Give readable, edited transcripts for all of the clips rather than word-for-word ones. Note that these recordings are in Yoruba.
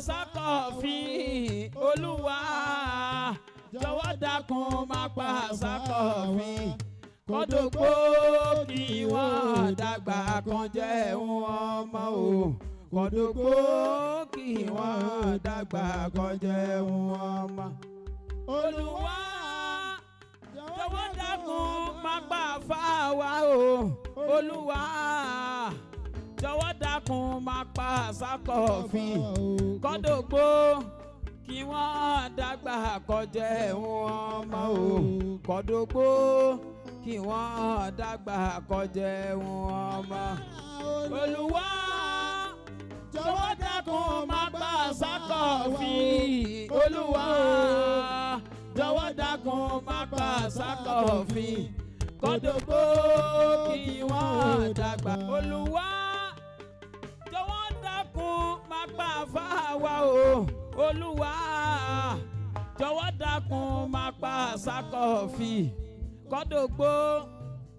Sákọ̀fí. Olúwa, jọ̀wọ́ dákun má pa Sákọ̀fí. Kọ́dọ̀gbó kí wọ́n dàgbà kan jẹ́ wọn mọ́ o. Kọ́dọ̀gbó kí wọ́n dàgbà kan jẹ́ wọn mọ́. Olúwa, jọ̀wọ́ dákun má pa fáwa o. Olúwa, jọ̀wọ́ dákun má pa Sákọ̀fí. Kọ́dọ̀gbó kí wọ́n dàgbà kọjá wọn mọ́ o. Kọ́dọ̀gbó kí wọ́n dàgbà kọjá wọn mọ́. Olúwa, jọ̀wọ́ dákun má pa Sákọ̀fí. Olúwa, jọ̀wọ́ dákun má pa Sákọ̀fí. Kọ́dọ̀gbó kí wọ́n dàgbà. Olúwa, jọ̀wọ́ dákun má pa fáwa o. Olúwa, jọ̀wọ́ dákun má pa Sákọ̀fí. Kọ́dọ̀gbó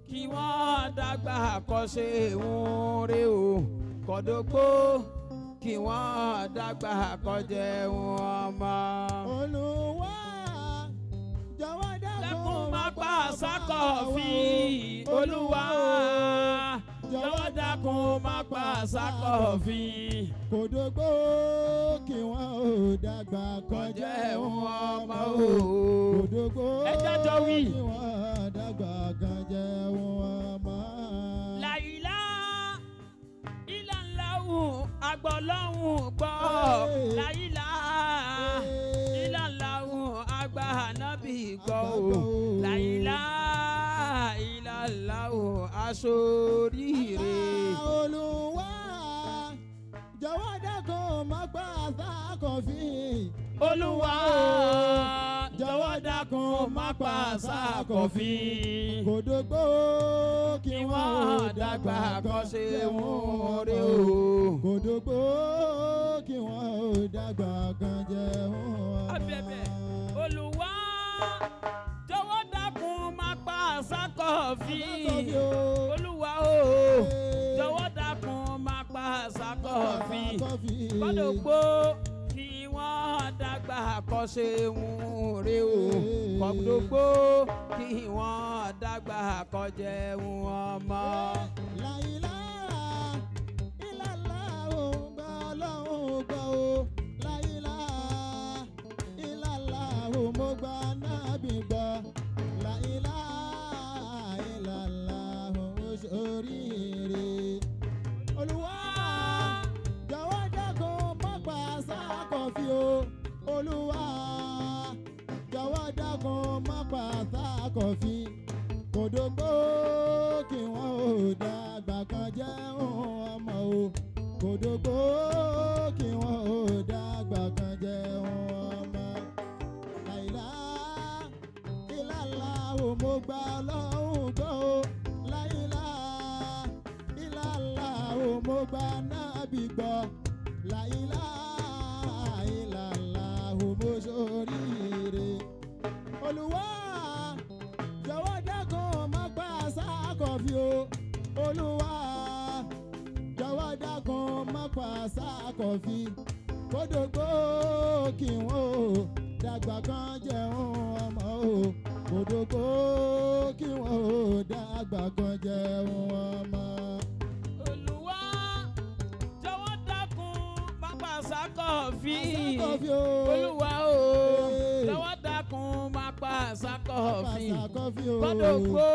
kí wọ́n dàgbà kọ́ṣe ń rí o. Kọ́dọ̀gbó kí wọ́n dàgbà kọjẹ́ wọn mọ́. Olúwa, jọ̀wọ́ dákun má pa Sákọ̀fí. Olúwa, jọ̀wọ́ dákun má pa Sákọ̀fí. Kòdógbó kí wọ́n ò dàgbà kọjẹ́ kọjá wọn mọ́ o. Kòdógbó Ẹ jájọ wí. kí wọ́n dàgbà kọjá wọn mọ́. Làyìlá ìlànláhùn agbọ̀lọ́hùn gbọ́. Làyìlá ìlànláhùn àgbà ànábì gbọ́ o. Làyìlá ìlànláhùn aṣoríire. Olúwa, jọ̀wọ́ dákun má pa Sákọ̀fí. Olúwa, jọ̀wọ́ dákun má pa Sákọ̀fí. Kòdógbó kí kí wọ́n wọ́n dàgbà kọ́ ṣe wọ́n rí o. Kòdógbó kí wọ́n ò dàgbà kan jẹ́ wọn. Abẹ́bẹ̀. Olúwa, jọ̀wọ́ dákun má pa Sákọ̀fí. Sákọ̀fí o. Olúwa o, jọ̀wọ́ dákun má pa Sákọ̀fí. Sákọ̀fí. Kọ́dọ̀gbó kí wọ́n dàgbà kọ́ ṣe ń rí o. Kọ́dọ̀gbó kí wọ́n dàgbà kọ́ jẹ́ wọn mọ́. Láìlá ìlàlá ò ń gbọ́ Ọlọ́run gbọ́ o. Láìlá ìlàlá ò mo gbà nábì gbọ́. Láìlá ìlàlá ò ṣoríire. Olúwa, jọ̀wọ́ dákun má pa Sákọ̀fí o. Olúwa, jọ̀wọ́ dákun má pa Sákọ̀fí. Kòdógbó kí wọ́n ò dàgbà kan jẹ́ ọmọ o. Kòdógbó kí wọ́n ò dàgbà kan jẹ́ ọmọ. Láìlá ìlàlá ò mo gbà Ọlọ́run gbọ́ o. Láìlá ìlàlá ò mo gbà nábì gbọ́. Láìlá ìlàlá ò mo ṣoríire. Olúwa, jọ̀wọ́ dákun má pa Sákọ̀fí o. Olúwa, jọ̀wọ́ dákun má pa Sákọ̀fí. Kódógbó kí wọ́n ò dàgbà kan jẹun ọmọ o. Kódógbó kí wọ́n ò dàgbà kan jẹun ọmọ. Olúwa, jọ̀wọ́ dákun má pa Sákọ̀fí. Sákọ̀fí o. Olúwa o, jọ̀wọ́ dákun má pa Sákọ̀fí. Sákọ̀fí o. Kọ́dọ̀gbó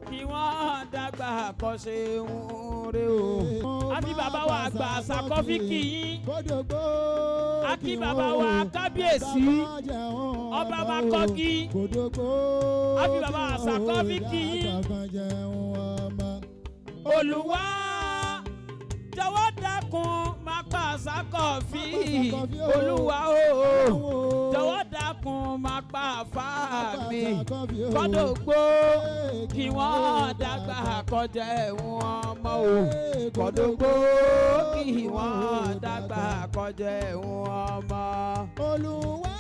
kí wọ́n dàgbà kọ́ ṣe ń rí o. Àfi bàbá wa àgbà Sákọ̀fí kì í. Kódógbó A kí bàbá wa kábíyèsí ọba Mákọ́gí. Kódógbó A fi bàbá Sákọ̀fí kì í. dàgbà kan jẹun ọmọ. Olúwa, jọ̀wọ́ dákun má pa Sákọ̀fí. Má pa Sákọ̀fí o. Olúwa o, jọ̀wọ́ dákun má pa àfáà mi. Kọ́dọ̀gbó kí wọ́n dàgbà kọjá ẹ̀wọ̀n ọmọ o. Kọ́dọ̀gbó kí wọ́n dàgbà kọjá ẹ̀wọ̀n ọmọ. Olúwa,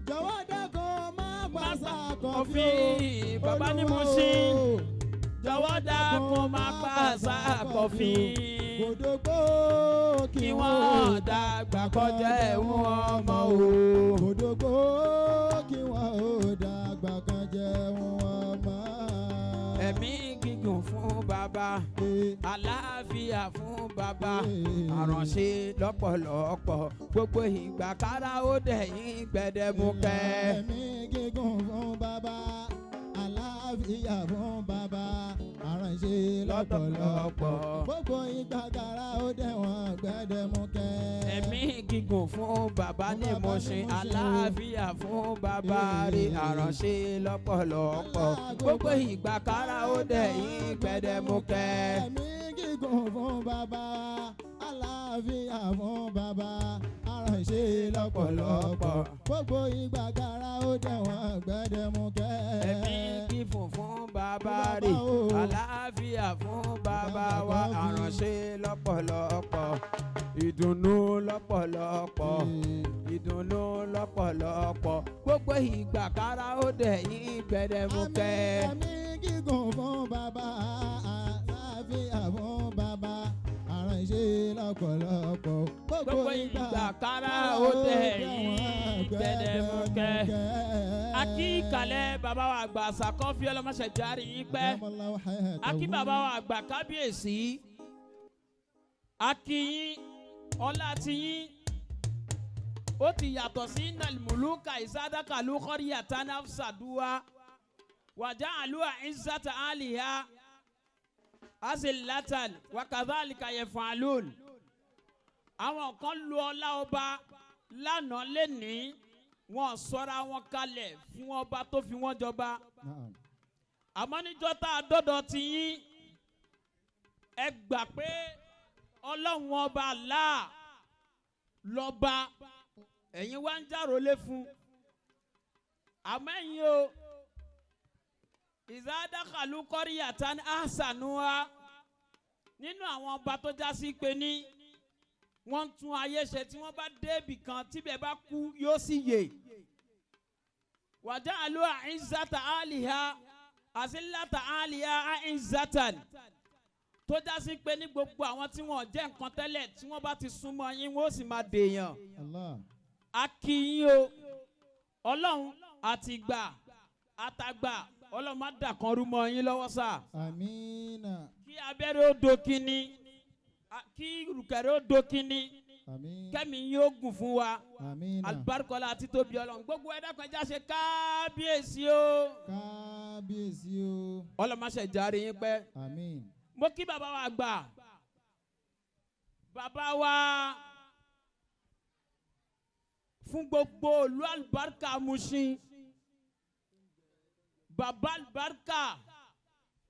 jọ̀wọ́ dákun má pa Sákọ̀fí Kọ̀fí bàbá ní mo ṣí, jọ̀wọ́ dákun má pa Sákọ̀fí. Kòdògbò kí wọ́n dàgbà kọjá ẹ̀wọ̀n ọmọ o. Kòdògbò kí wọ́n ó dàgbà kan jẹun ọmọ. Ẹ̀mí gígùn fún bàbá, àlàáfíà fún bàbá, àránṣe lọ́pọ̀lọpọ̀ gbogbo ìgbà kára ó dẹ̀yìn gbẹdẹmukẹ́. Ẹ̀mí gígùn fún bàbá, àlàáfíà fún bàbá, àránṣe lọ́pọ̀lọpọ̀ gbogbo ìgbà kára ó dẹ̀wọ̀n gbẹdẹmukẹ́. Ẹ̀mí gígùn fún bàbá ní Mùṣín, àlàáfíà fún bàbá rí, àránṣe lọ́pọ̀lọpọ̀ gbogbo ìgbà kára ó dẹ̀yìn gbẹdẹmukẹ́. Ẹ̀mí gígùn fún bàbá, àlàáfíà fún bàbá, àránṣe lọ́pọ̀lọpọ̀ gbogbo ìgbà kára ó dẹ̀wọ̀n gbẹdẹmukẹ́. Ẹ̀mí gígùn fún bàbá rí, àlàáfíà fún bàbá wa, àránṣe lọ́pọ̀lọpọ̀, ìdùnnú lọ́pọ̀lọpọ̀, ìdùnnú lọ́pọ̀lọpọ̀ gbogbo ìgbà kára ó dẹ̀yìn gbẹdẹmukẹ́. Ẹ̀mí gígùn fún bàbá, àlàáfíà fún bàbá, àránṣe lọ́pọ̀lọpọ̀ gbogbo ìgbà kára ó dẹ̀yìn gbẹdẹmukẹ́. Akí ìkàlẹ̀ bàbá wa àgbà Sàkọ́fí ọlọ́mọṣẹ́ járe yín pẹ́. Akí bàbá wa àgbà kábíyèsí. Akí yín ọlá ti yín ó ti yàtọ̀ sí nàlmùlùkà ìsádàkà lókọ́rí àtànáfsàdúwà wàjà àlùwà ìzàtà àlìhà azìlátàn wàkàdálìkà yẹfàlùn. Àwọn kan lu ọlá ọba lánàá lẹ́nìí, wọn sọra wọn kalẹ̀ fún ọba tó fi wọ́n jọba. Àmọ́ níjọ́ tá a dọ́dọ̀ ti yín, ẹ gbà pé Ọlọ́run ọba Allah lọ́ba, ẹ̀yin wá ń jàrólé fún. Àmọ́ ẹ̀yin o, ìzádàkàlù kọ́ríyàtà ní àṣànúwa nínú àwọn ọba tó já sí pé ní wọ́n ń tún ayé ṣe, tí wọ́n bá débì kan tíbẹ̀ bá kú yóò sì yè. Wàjà àlù àìzàtà àlìhà àzìlàtà àlìhà àìzàtàn tó já sí pé ní gbogbo àwọn tí wọ́n jẹ́ nǹkan tẹ́lẹ̀, tí wọ́n bá ti súnmọ́ yín, wọ́n ó sì máa dèèyàn. Allah. A kí yín o, Ọlọ́run àtìgbà àtàgbà, Ọlọ́run má dàkan rú mọ́ yín lọ́wọ́ sá. Amina. Kí abẹ́rẹ́ ó do kínní, kí ìrùkẹ̀rẹ́ ó do kínní. Àmín. Kẹ́mi yín ó gùn fún wa. Amina. Alibarikọ́lá àti tóbi Ọlọ́run gbogbo ẹ̀dá kan já ṣe kábíyèsí o. Kábíyèsí o. Ọlọ́run má ṣe jàre yín pẹ́. Àmín. Mo kí bàbá wa àgbà, bàbá wa fún gbogbo olú alibarika Mushin, bàbá alibarika.